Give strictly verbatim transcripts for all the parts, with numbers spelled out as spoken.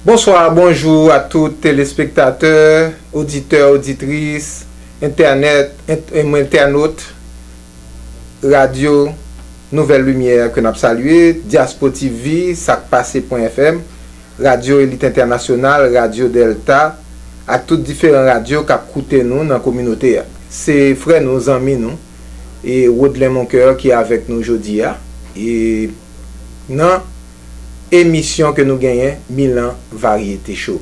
Bonswa, bonjou a tout telespektatè, oditè, oditris, entènèt, ent-, em, entènot, radyo Nouvèl Limyè ke n ap salye, Diaspo T V, Sak Pase pwen F M, Radyo Elit Entènasyonal, Radyo Dèlta, ak tout diferan radyo k ap koute nou nan kominote a. Se frè nou, zanmi nou, e Rodlin Moncoeur ki avèk nou jodi a. E nan emisyon ke nou genyen, Milan Varyete Show.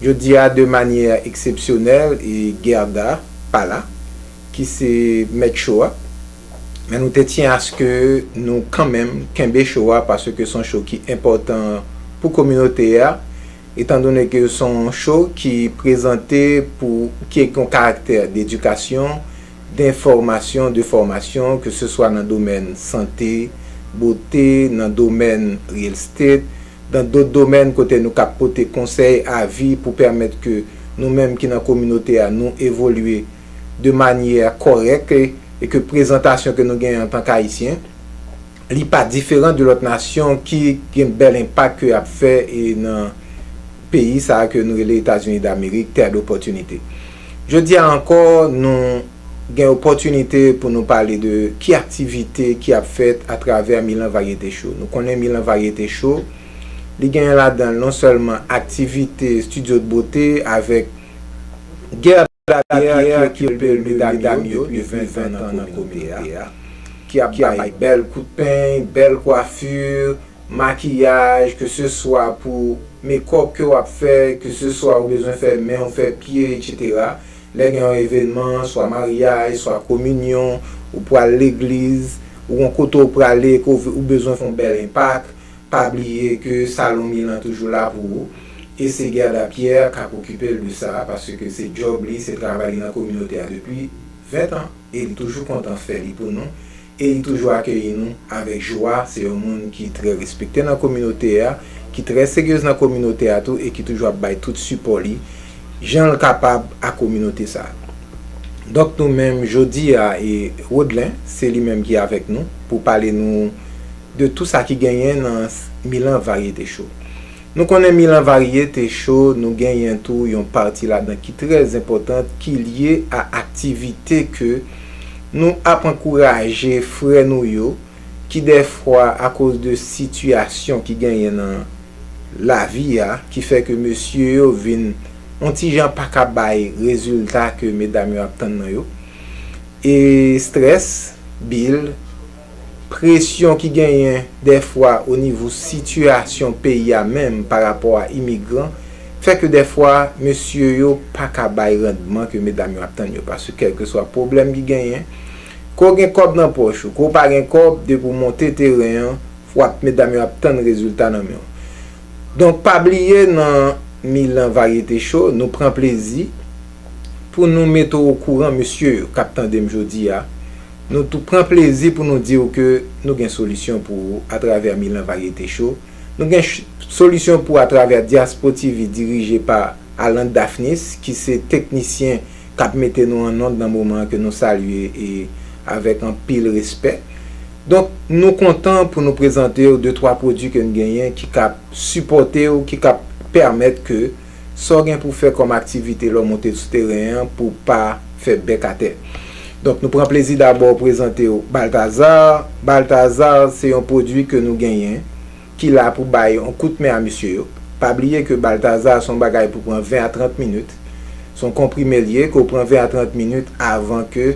Jodi a, de manyè eksepsyonèl, e Guerda pa la, ki se mèt show a. Men nou te tyen aske nou kanmenm kenbe show a, paske se yon show ki enpòtan pou kominote a, etandone ke se yon show ki prezante pou, ki gen yon karaktè dedikasyon, denfòmasyon, de fòmasyon, ke se swa nan domèn sante, bote, nan domèn real estate, nan dòt domèn kote nou kab pote konsèy, avi pou pèmèt ke nou menm ki nan kominote a, nou evolye de manyè kòrèk e, e ke prezantasyon ke nou genyen antank Ayisyen, li pa diferan de lòt nasyon ki gen bèl enpak ke y ap fè e nan peyi sa a ke nou rele Etazini Damerik, tè dopòtinite. Jodi a ankò, nou gen opòtinite pou nou pale de ki aktivite ki ap fèt atravè Milan Varyete Show. Nou konnen Milan Varyete Show, li genyen ladan l non sèlman aktivite studio de beauté avèk Guerda Pierre ki okipe medam yo depi ven tan nan kominote a, ki ap bay bèl kout peny, bèl kwafi, makiyaj, ke se swa pou mekòp ke w ap fè, ke se swa ou bezwen fè men w, fè pye, etsetera. Lè gen yon evènman, swa maryaj, swa kominyon, ou pral legliz, ou gon kote w prale, ke w ve-, ou bezwen fè yon bèl enpak, pa bliye ke Salon Milan toujou la pou ou. E se Guerda Pierre k ap okipe l de sa, paske se djòb li, se travay li nan kominote a depi ven tan, e li toujou kontan fè li pou nou, e li toujou akeyi nou avèk jwa. Se yon moun ki trè respekte nan kominote a, ki trè seryez nan kominote a tou, e ki toujou ap bay tout sipò li, jan l kapab a kominote sa a. Donk nou menm, jodi a, e Rodlin, se li menm ki avèk nou pou pale nou de tou sa ki genyen nan Milan Varyete Show. Nou konnen Milan Varyete Show, nou genyen tou yon pati ladan ki trè enpòtan, ki lye a aktivite ke nou ap ankouraje frè nou yo, ki dèfwa, akoz de sitiyasyon ki genyen nan lavi a, ki fè ke mesye yo vin yon ti jan pa ka bay rezilta ke medam yo ap tann nan yo. E strès, bil, presyon ki genyen dèfwa o nivo sitiyasyon peyi a menm pa rapò a imigran, fè ke dèfwa mesye yo pa ka bay randman ke medam yo ap tann yo. Paske kèlkeswa pwoblèm ki genyen, ke w gen kòb nan pòch ou, ke w pa gen kòb, depi w monte teren an, w ap, medam yo ap tann rezilta nan men w. Donk, pa bliye nan Milan Varyete Show, nou pran plezi pou nou mete w okouran, mesye yo k ap tande m jodi a. Nou tou pran plezi pou nou di w ke nou gen solisyon pou ou atravè Milan Varyete Show. Nou gen ch-, solisyon pou atravè Diaspo T V dirije pa Alan Daphnis, ki se teknisyen k ap mete nou an nòt nan moman an ke nou salye e avèk anpil respè. Donk, nou kontan pou nou prezante w de twa pwodui ke n genyen ki k ap sipòte w, ki k ap pèmèt ke sa w gen pou fè kòm aktivite lè w monte sou teren an pou w pa fè bèk atè. Donk, nou pran plezi dabò prezante w Balthazar. Balthazar se yon pwodui ke nou genyen ki la pou bay yon kout men a mesye yo. Pa bliye ke Balthazar se yon bagay pou pran ven a trant minit. Se yon konprime l ye, ke w pran ven a trant minit avan ke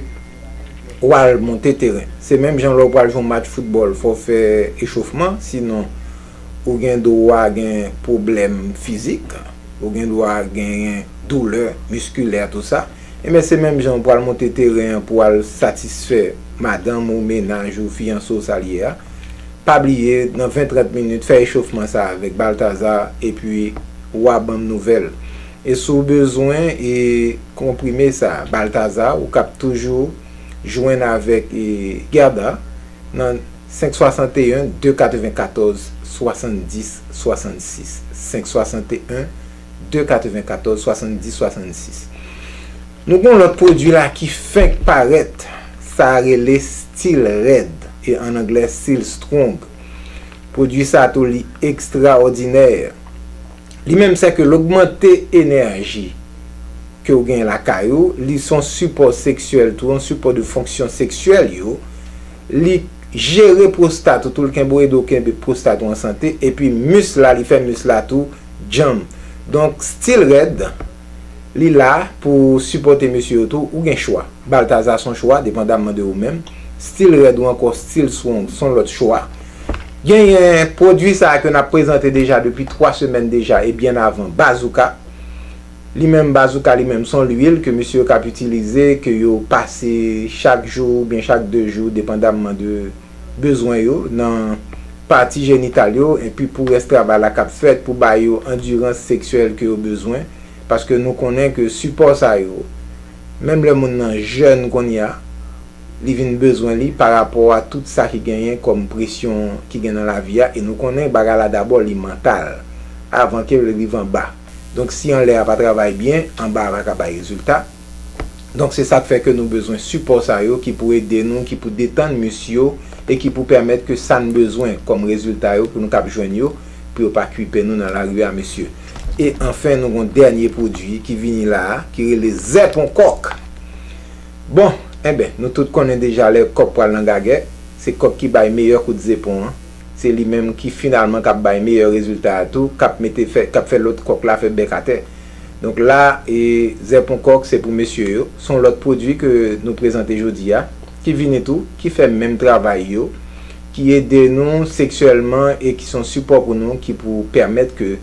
w al monte teren. Se menm jan lè w pral jwe yon match foutbòl, fò w fè echofman, sinon ou gen dwa gen pwoblèm fizik, ou gen dwa genyen doulè miskilè, tou sa. Ebyen, se menm jan w pral monte teren an pou w al satisfè madanm ou, mennaj ou, fiyanse w, sa l ye a. Pa bliye, nan ven trant minit, fè echofman sa a avèk Balthazar, epi w a ban m nouvèl. E si w bezwen, e, konprime sa a, Balthazar, ou kab toujou jwenn avèk, e, Guerda nan senk swasanteyen, de katrevenkatòz, swasanndis, swasannsis. Senk swasanteyen, de katrevenkatòz, swasanndis, swasannsis. Nou gen yon lòt pwodui la ki fenk parèt, sa rele Still Red, e an anglè Still Strong. Pwodui sa tou li ekstraòdinè. Li menm, se ke l ogmante enèji ke w genyen lakay ou, li se yon sipò seksyèl tou, yon sipò de fonksyon seksyèl yo, li jere pwostat ou tou, l kenbe w, ede w kenbe pwostat ou an sante, epi mis la, li fè mis la tou djanm. Donk, Still Red, li la pou sipòte mesye yo tou, ou gen chwa. Balthazar se yon chwa, depandamman de ou menm. Still Red ou ankò Still Strong se yon lòt chwa. Genyen pwodui sa a ke n ap prezante deja depi twa semèn deja e byen avan, Bazooka. Li menm, Bazooka li menm, se yon lwil ke mesye yo k ap itilize, ke yo pase chak jou oubyen chak de jou, depandamman de bezwen yo, nan pati jenital yo, epi pou rès travay la k ap fèt, pou ba yo andirans seksyèl ke yo bezwen, paske nou konnen ke sipò sa yo, menm lè moun nan jèn kounye a, li vin bezwen li pa rapò a tout sa ki genyen kòm presyon ki gen nan lavi a, e nou konnen bagay la dabò li mantal, avan ke l rive anba. Donk, si anlè a pa travay byen, anba a pa ka bay rezilta. Donk, se sa k fè ke nou bezwen sipò sa yo ki pou ede nou, ki pou detann mis yo, e ki pou pèmèt ke sa n bezwen kòm rezilta yo, pou nou kab jwenn yo, pou yo pa kwipe nou nan lari a, mesye. E anfen, nou gon dènye pwodui ki vini la a, ki rele Zèponkòk. Bon, enben, nou tout konnen deja lè kòk pral nan gagè, se kòk ki bay meyè kout zepon an. Se li menm ki finalman k ap bay meyè rezilta a tou, k ap mete fè, k ap fè lòt kòk la fè bèk atè. Donk la, e, Zèponkòk se pou mesye yo. Se yon lòt pwodui ke nou prezante jodi a, ki vini tou, ki fè menm travay yo, ki ede nou seksyèlman e ki se yon sipò pou nou, ki pou pèmèt ke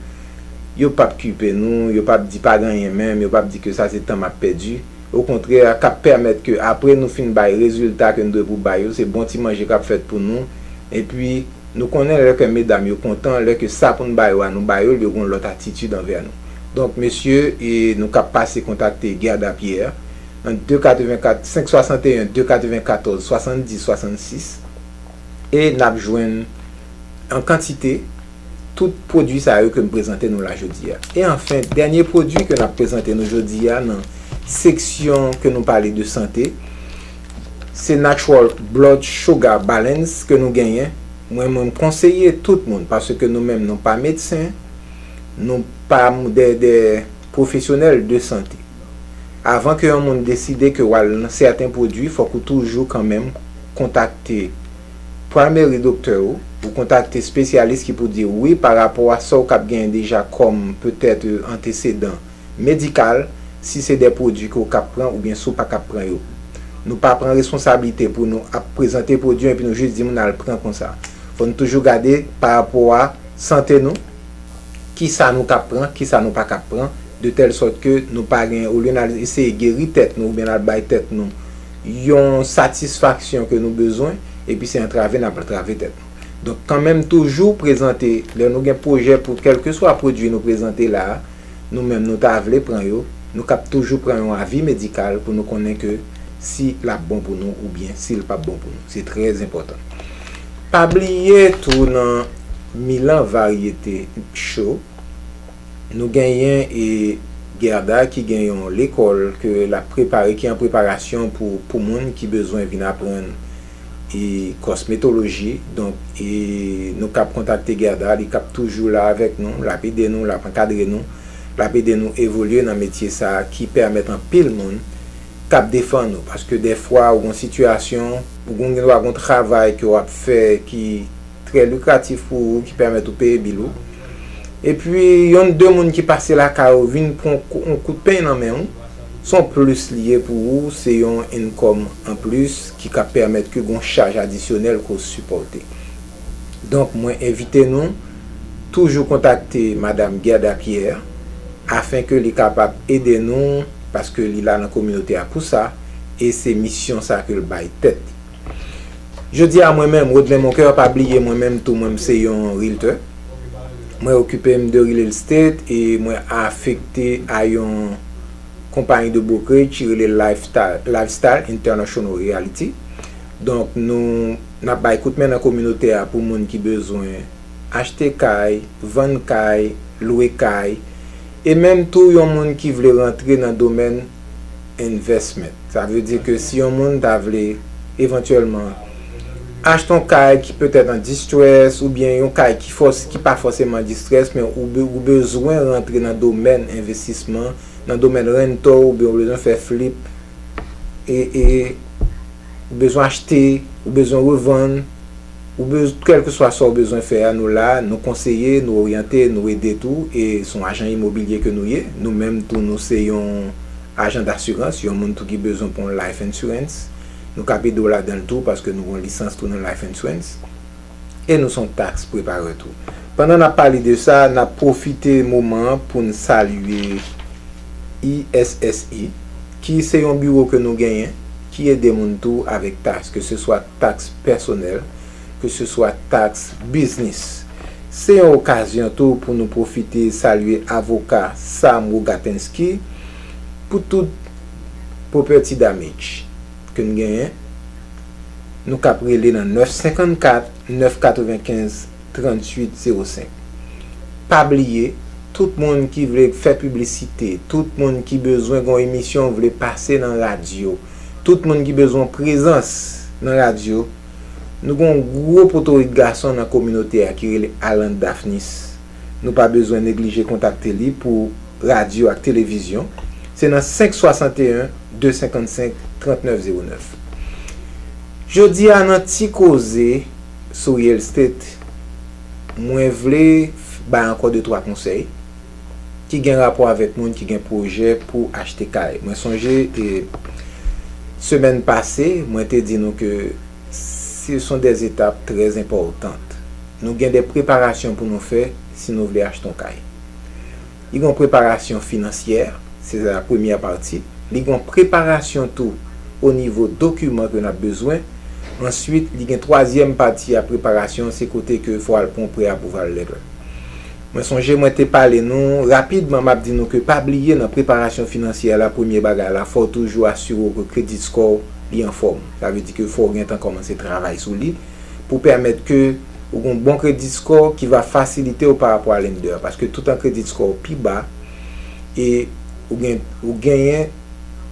yo p ap kwipe nou, yo p ap di pa gen anyen menm, yo p ap di ke sa se tan m ap pèdi. Okontrè, k ap pèmèt ke apre nou fin bay rezilta ke n dwe pou bay yo, se bon ti manje k ap fèt pou nou. Epi, nou konnen lè ke medam yo kontan, lè ke sa pou n ba yo a, nou ba yo l, yo gen yon lòt atitid anvè nou. Donk, mesye, e nou k ap pase kontakte Gerda Pierre nan de katrevenkat, senk swasanteyen, de katrevenkatòz, swasanndis, swasannsis. E n ap jwenn an kantite tout pwodui sa yo ke m prezante nou la jodi a. E anfen, dènye pwodui ke n ap prezante nou jodi a nan seksyon ke nou pale de sante, se Natural Blood Sugar Balance ke nou genyen. Mwen, mwen, m konseye tout moun, paske nou menm, nou pa medsen, nou pa de, de pwofesyonèl de sante. Avan ke yon moun deside ke w al nan sèten pwodui, fòk ou toujou kanmenm kontakte primary doctor ou, ou kontakte espesyalis ki pou di w wi pa rapò a sa w k ap genyen deja kòm petèt antesedan medikal, si se de pwodui ke w k ap pran oubyen si w pa k ap pran yo. Nou pa pran responsablite pou nou ap prezante pwodui epi nou jis di moun al pran konsa. Fò n toujou gade pa rapò a sante nou, kisa nou k ap pran, kisa nou pa k ap pran, de tèl sòt ke nou pa gen, olye n al eseye geri tèt nou oubyen n al bay tèt nou yon satisfaksyon ke nou bezwen, epi se antrave n ap antrave tèt nou. Donk, kanmenm, toujou prezante, lè nou gen pwojè pou kèlkeswa pwodui nou prezante la a, nou menm nou ta vle pran yo, nou k ap toujou pran yon avi medikal pou nou konnen ke si l ap bon pou nou oubyen si l p ap bon pou nou. Se trè enpòtan. Pa bliye tou nan Milan Varyete Show, nou genyen e Gerda ki gen yon lekòl ke l ap prepare, ki an preparasyon pou, pou moun ki bezwen vin aprann e kòsmetoloji. Donk, e nou k ap kontakte Gerda, li k ap toujou la avèk nou, l ap ede nou, l ap ankadre nou, l ap ede nou evolye nan metye sa a ki pèmèt anpil moun k ap defann ou. Paske dèfwa, ou gon sitiyasyon, ou gon, gen dwa gon travay ke w ap fè ki trè likratif pou ou, ki pèmèt ou peye bil ou. Epi, yonn de moun ki pase lakay ou vin pran yon kou-, yon kout peny nan men ou, se yon plis li ye pou ou, se yon income anplis ki ka pèmèt ke gon chaj adisyonèl ke w sipòte. Donk, mwen envite nou toujou kontakte Madam Gerda Pierre, afen ke li kapab ede nou, paske li la nan kominote a pou sa, e se misyon sa ke l bay tèt li. Jodi a, mwen menm, Rodlin Moncoeur, pa bliye mwen menm tou, mwen m se yon realtor. Mwen okipe m de real estate e mwen afekte a yon konpayi de brokerage ki rele Lifestyle, Lifestyle International Realty. Donk, nou, n ap bay kout men nan kominote a pou moun ki bezwen achte kay, vann kay, lwe kay, e menm tou yon moun ki vle rantre nan domèn investment. Sa vle di ke si yon moun ta vle evantyèlman Achte yon kay ki petèt an distress, oubyen yon kay ki fòs, ki pa fòseman distress, men ou, be- ou bezwen rantre nan domèn envestisman, nan domèn rento, oubyen ou bezwen fè flip, e, e ou bezwen achte, ou bezwen revann, ou bez, kèlkeswa sa ou bezwen fè a, nou la, nou konseye, nou oryante, nou ede tou, e se yon ajan imobilye ke nou ye. Nou menm tou, nou se yon ajan dasirans, yon moun tou ki bezwen pou yon life insurance. Nou kab ede w ladan l tou, paske nou gen lisans tou nan life insurance. E nou se yon tax preparer tou. Pandan n ap pale de sa, n ap pwofite moman an pou n salye I S S I, ki se yon biwo ke nou genyen, ki ede moun tou avèk tax, ke se swa tax pèsonèl, ke se swa tax biznis. Se yon okazyon tou pou nou pwofite salye avoka Sam Rogatensky pou tout property damage ke n genyen. Nou kab rele nan nèf senkannkat, nèf katrevenkenz, tranntuit zewo senk. Pa bliye, tout moun ki vle fè piblisite, tout moun ki bezwen gen yon emisyon, vle pase nan radyo, tout moun ki bezwen prezans nan radyo, nou gen yon gwo potorik gason nan kominote a ki rele Alan Daphnis. Nou pa bezwen neglije kontakte li pou radyo ak televizyon. Se nan senk swasanteyen, de senkannsenk, trannèf zewo nèf. Jodi a, nan ti koze sou real estate, mwen vle bay ankò de twa konsèy ki gen rapò avèk moun ki gen pwojè pou achte kay. Mwen sonje, e, semèn pase, mwen te di nou ke se son des étapes très importantes. Nou gen de preparasyon pou nou fè si nou vle achte yon kay. Li gen yon preparasyon finansyè, se la premyè pati. Li gen yon preparasyon tou o nivo dokiman ke n ap bezwen. Answit, li gen twazyèm pati a preparasyon, se kote ke fò al pran prè apwouval letter. Mwen sonje mwen te pale nou rapidman, m ap di nou ke pa bliye nan preparasyon finansyè la, premye bagay la, fò w toujou asire w ke credit score w li anfòm. Sa vle di ke fò w gentan kòmanse travay sou li pou pèmèt ke ou gen yon bon credit score ki va fasilite w pa rapò a lender, paske toutan credit score w pi ba, e ou gen, ou genyen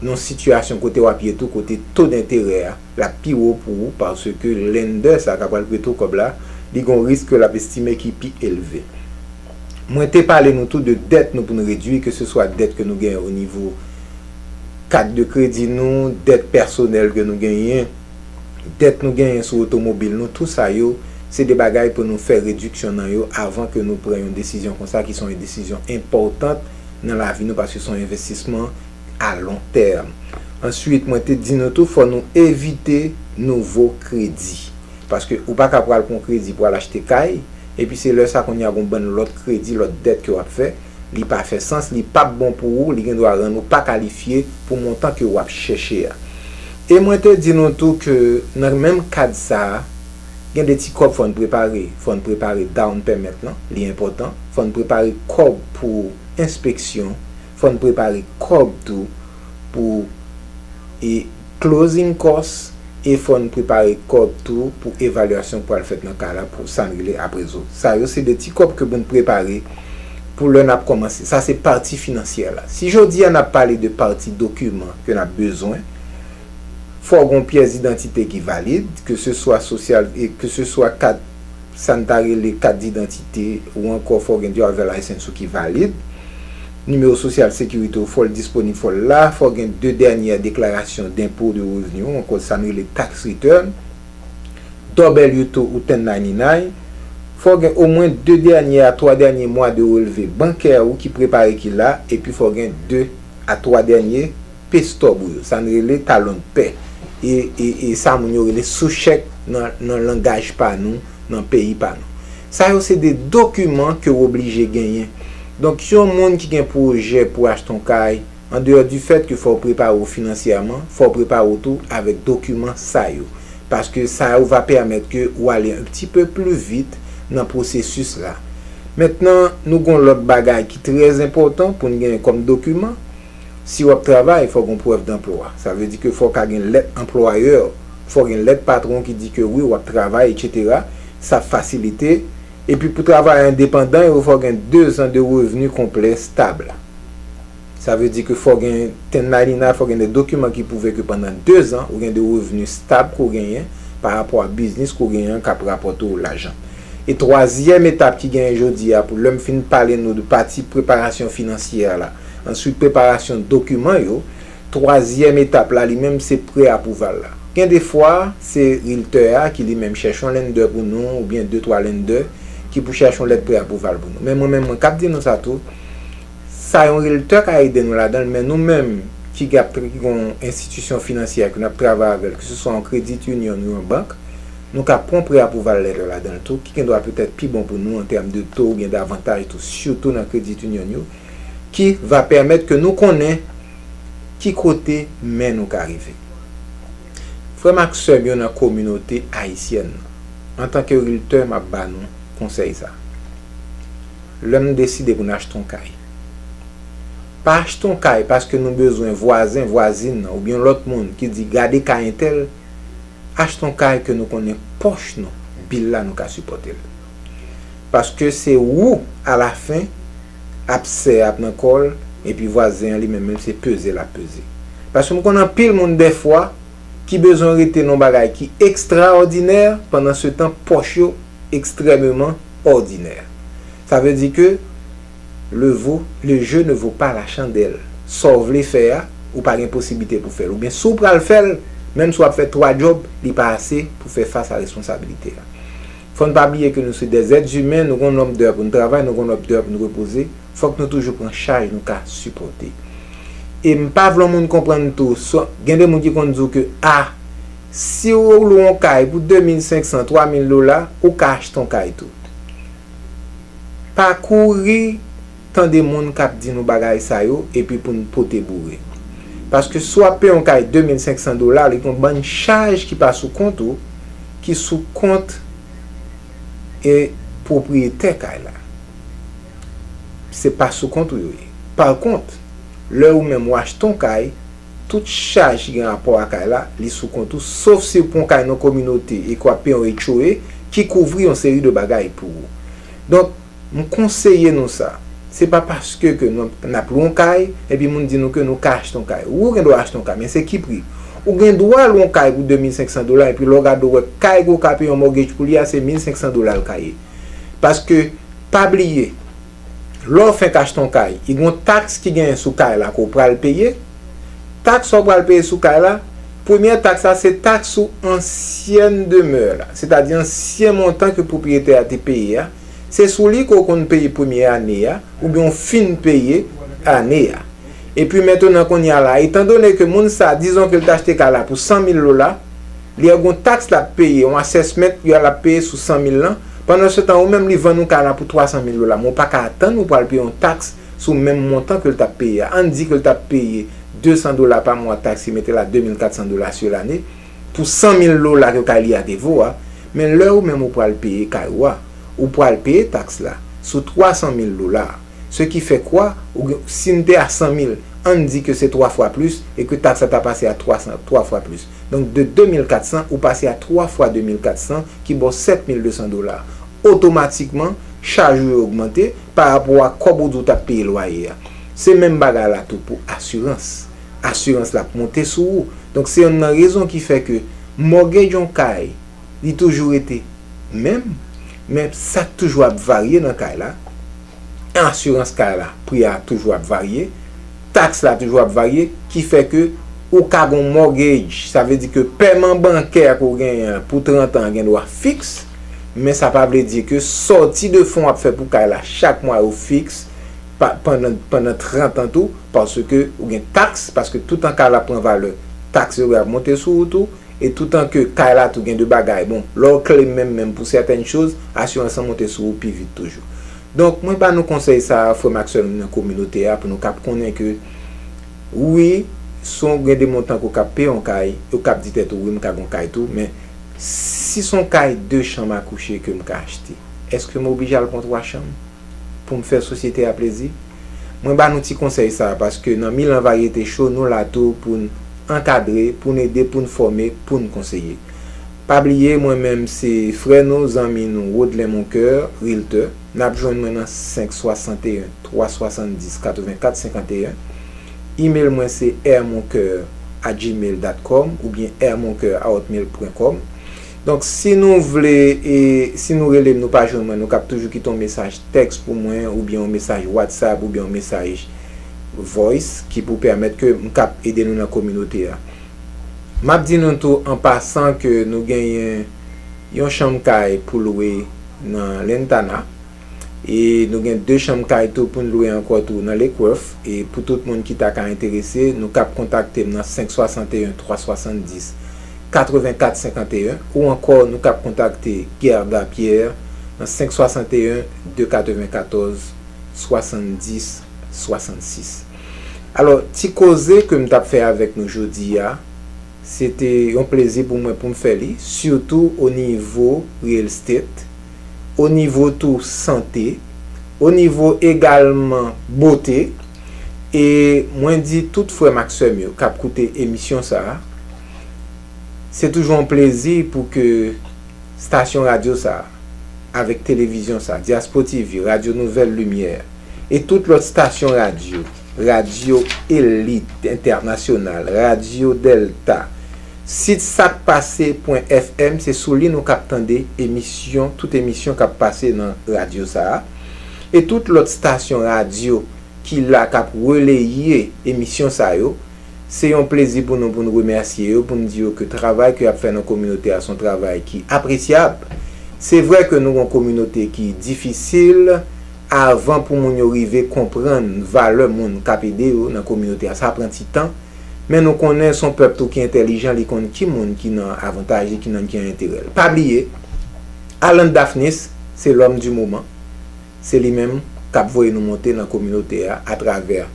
nan yon sitiyasyon kote w ap ye tou, kote to denterè a l ap pi wo pou ou, paske lender sa k ap pral prete w kòb la, li gen yon risk ke l ap estime ki pi elve. Mwen te pale nou tou de dèt nou pou nou redui, ke se swa dèt ke nou genyen o nivo kat de kredi nou, dèt pèsonèl ke nou genyen, dèt nou genyen sou otomobil nou, tou sa yo, se de bagay pou nou fè rediksyon nan yo avan ke nou pran yon desizyon konsa, ki se yon desizyon enpòtan nan lavi nou, paske se yon envestisman a lon tèm. Answit, mwen te di nou tou, fò nou evite nouvo kredi. Paske ou pa ka pral pran kredi pou al achte kay, epi se lè sa kounye a gon bann lòt kredi, lòt dèt ke w ap fè, li pa fè sans, li p ap bon pou ou, li gen dwa rann ou pa kalifye pou montan ke w ap chèche a. E mwen te di nou tou ke nan menm kad sa a, gen de ti kòb fò n prepare. Fò n prepare down payment lan, li enpòtan. Fò n prepare kòb pou enspeksyon. Fò n prepare kòb tou pou, e, closing cost, e fò n prepare kòb tou pou evalyasyon k pral fèt nan kay la, pou sa n rele aprezo. Sa yo se de ti kòb ke pou n prepare pou lè n ap kòmanse. Sa se pati finansyè la. Si jodi a n ap pale de pati dokiman ke n ap bezwen, fò w gen yon pyès idantite ki valid, ke se swa sosyal, e ke se swa kat, sa n ta rele kat didantite, ou ankò fò w gen driver license ou ki valid. Nimewo sosyal sekirite w fò l disponib, fò l la. Fò w gen de dènyè deklarasyon denpo de revni w, ankò sa n rele tax return, W two ou ten ninety nine. Fò w gen omwen de dènyè a twa dènyè mwa de relve bankè ou ki prepare, ki la, epi fò w gen de a twa dènyè pay stub ou yo, sa n rele talon de pè. E, e, e sa moun yo rele sou chèk nan, nan langaj pa nou, nan peyi pa nou. Sa yo se de dokiman ke w oblije genyen. Donk, yon moun ki gen pwojè pou achte yon kay, andeyò di fèt ke fò w prepare w finansyèman, fò w prepare w tou avèk dokiman sa yo. Paske sa yo va pèmèt ke w ale un petit peu plus vite nan pwosesis la. Mentnan, nou gen yon lòt bagay ki trè enpòtan pou n genyen kòm dokiman. Si w ap travay, fò w gen prèv danplwa. Sa vle di ke fò w ka gen lèt anplwayè, fò w gen lèt patwon ki di ke wi, w ap travay, etsetera. Sa ap fasilite. Epi pou travayè endepandan yo, fò w gen dezan de revni konplè stab. Sa vle di ke fò w gen ten ninety nine, fò w gen de dokiman ki pwouve ke pandan dezan, ou gen de revni stab ke w genyen, pa rapò a biznis ke w genyen an k ap rapòte w lajan. E twazyèm etap ki genyen jodi a, pou lè m fin pale nou de pati preparasyon finansyè a la, answit preparasyon dokiman yo, twazyèm etap la li menm se pre apwouval la. Gen de fwa, se realtor a ki li menm chèche yon lender pou nou, oubyen de twa lender ki pou chèche yon lèt pre apwouval pou nou. Men mwen menm, mwen k ap di nou sa tou, sa yon realtor ka ede nou ladan l, men nou menm ki gen, ki gen yon enstitisyon finansyè ke n ap travay avè l, keseswa yon credit union ou yon bank, nou ka pran pre apwouval letter ladan l tou, ki gendwa petèt pi bon pou nou an tèm de to oubyen davantaj tou, sitou nan credit union yo, ki va pèmèt ke nou konnen ki kote men nou ka rive. Frè m ak sè m yo nan kominote ayisyèn nan, antanke realtor, m ap ba nou konsèy sa. Lè n deside pou n achte yon kay, pa achte yon kay paske nou bezwen vwazen, vwazin nan, oubyen yon lòt moun ki di, "Gade kay entèl." Achte yon kay ke nou konnen pòch nou, bil la nou ka sipòte l. Paske se ou, alafen, ap sè ap nan kò l, epi vwazen an li menm, menm se peze l ap peze. Paske m konn anpil moun dèfwa ki bezwen rete nan bagay ki ekstraòdinè, pandansetan pòch yo ekstrèmeman òdinè. Sa vle di ke le vo, le jeu ne vaut pas la chandelle. Sa w vle fè a, ou pa gen posiblite pou fè l. Oubyen si w pral fè l, menm si w ap fè twa djòb, li pa ase pou fè fas a responsabilite a. Fò n pa bliye ke nou se des êtres humains, nou gen yon nonb dè pou n travay, nou gen yon nonb dè pou n repoze. Fòk nou toujou pran chaj nou ka sipòte. E m pa vle yon moun konprann tou, gen de moun ki konn di w ke, a, si w lwe yon kay pou de mil senk san, twa mil dola, ou ka achte yon kay tou. Pa kouri tande moun k ap di nou bagay sa yo epi pou n pote boure. Paske si w ap peye yon kay de mil senk san dola, li gen yon bann chaj ki pa sou kont ou, ki sou kont e pwopriyetè kay la. Se pa sou kont ou yo ye. Pa kont, lè ou menm ou achte yon kay, tout chaj ki gen rapò a kay la, li sou kont ou, sof si ou pran yon kay nan kominote e ke w ap peye yon H O A ki kouvri yon seri de bagay pou ou. Donk, m konseye nou sa. Se pa paske ke nou, n ap lwe yon kay, epi moun di nou ke nou ka achte yon kay. Wi, ou gen dwa achte yon kay, men se ki pri? Ou gen dwa lwe yon kay pou de mil senk san dola, epi lè w gade w wè kay ke w ka peye yon mortgage pou li a, se mil senk san dola l ka ye. Paske, pa bliye, lè w fenk achte yon kay, li gen yon taks ki genyen sou kay la ke w pral peye. Taks sa w pral peye sou kay la, premyè taks la se taks sou ansyen demè la, sètadi ansyen montan ke pwopriyetè a te peye a. Se sou li ke w konn peye premye ane a, oubyen w fin peye ane a. Epi mentnan kounye a la, etandone ke moun sa, dizon ke l t achte kay la pou san mil dola, li gen yon taks l ap peye, yon assessment l ap peye sou san mil lan, pandansetan ou menm li vann ou kay la pou twa san mil dola, men w pa ka atann ou pral peye yon taks sou menm montan ke l t ap peye a. Ann di ke l t ap peye de san dola pa mwa taks, ki mete la de mil kat san dola sur lane, pou san mil dola ke kay li a te vo a, men lè ou menm ou pral peye kay ou a, ou pral peye taks la sou twa san mil dola a. Ce qui fait quoi? Ou gen, si n te a san mil, ann di ke se twa fwa plis e ke taks la ta pase a twa san, twa fwa plis. Donk, de de mil kat san, ou pase a twa fwa de mil kat san, ki ba w sèt mil de san dola. Otomatikman, chaj ou yo ogmante pa rapò a kòb ou di w t ap peye lwaye a. Se menm bagay la tou pou asirans. Asirans la ap monte sou ou. Donk, se yonn nan rezon ki fè ke mortgage yon kay, li toujou rete menm, men sa k toujou ap varye nan kay la, asirans kay la, pri a toujou ap varye, taks la toujou ap varye, ki fè ke ou ka gon mortgage, sa vle di ke pèman bankè ke w genyen an pou trant an gen dwa fiks, men sa pa vle di ke sòti de fon w ap fè pou kay la chak mwa yo fiks pa, pandan, pandan trant an tou, paske ou gen taks, paske toutan kay la pran valè, taks yo ap monte sou ou tou, e toutan ke kay la tou gen de bagay, bon, lè w claim menm, menm pou sètèn choz, asirans lan monte sou ou pi vit toujou. Donk, mwen ba nou konsèy sa a, frè m ak sè m nan kominote a, pou nou kab konnen ke, wi, si w gen de montan ke w kab peye yon kay, ou kab di tèt ou, wi, m ka gen yon kay tou, men si se yon kay de chanm a kouche ke m ka achte, èske m oblije al pran twa chanm pou m fè sosyete a plezi? Mwen ba nou ti konsèy sa a, paske nan Milan Varyete Show, nou la tou pou n ankadre, pou n ede, pou n fòme, pou n konseye. Pa bliye, mwen menm se frè nou, zanmi nou, Rodlin Moncoeur, realtor. N ap jwenn mwen nan senk swasanteyen, twa swasanndis, katrevenkat senkanteyen. Email mwen se r moncoeur at gmail dot com oubyen r moncoeur at hotmail pwen com. Donk, si nou vle, e si nou rele m, nou pa jwenn mwen, nou kab toujou kite yon mesaj tèks pou mwen, oubyen yon mesaj WhatsApp, oubyen yon mesaj voice ki pou pèmèt ke m kab ede nou nan kominote a. M ap di nou tou an pasan ke nou genyen yon chanm kay pou lwe nan Lantana. E nou gen de chanm kay tou pou n lwe ankò tou nan Lake Worth. E pou tout moun ki ta ka enterese, nou kab kontakte m nan senk swasanteyen twa swasanndis katrevenkat senkanteyen, ou ankò nou kab kontakte Gerda Pierre nan senk swasanteyen de katrevenkatòz swasanndis swasannsis. Alò, ti koze ke m t ap fè avèk nou jodi a, se te yon plezi pou mwen pou m fè li, sitou o nivo real estate, o nivo tou sante, o nivo egalman bote. E mwen di tout frè m ak sè m yo k ap koute emisyon sa a, se toujou yon plezi pou ke stasyon radyo sa a, avèk televizyon sa, Diaspo T V, Radyo Nouvèl Limyè, e tout lòt stasyon radyo, radyo elit entènasyonal, Radyo Dèlta, sit sak pase pwen F M, se sou li nou k ap tande emisyon, tout emisyon k ap pase nan radyo sa a. E tout lòt stasyon radyo ki la k ap releye emisyon sa yo, se yon plezi pou nou, pou nou remèsye yo, pou n di yo ke travay ke y ap fè nan kominote a, se yon travay ki apresyab. Se vre ke nou gen yon kominote ki difisil, avan pou moun yo rive konprann valè moun k ap ede yo nan kominote a, sa pran ti tan. Men nou konnen se yon pèp tou ki entèlijan, li konn ki moun ki nan avantaj li, ki nan ki an enterè l. Pa bliye, Alan Daphnis, se l'homme du moment. Se li menm k ap voye nou monte nan kominote a atravè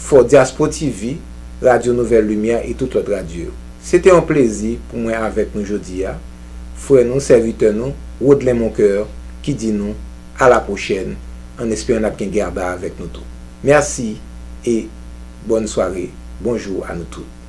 Fò Diaspo T V, Radyo Nouvèl Limyè e tout lòt radyo yo. Se te yon plezi pou mwen avèk nou jodi a. Frè nou, sèvitè nou, Rodlen Moncoeur, ki di nou a la pwochèn, an esperan n ap gen Gerda avèk nou tou. Mèsi e bòn sware, bonjou a nou tout.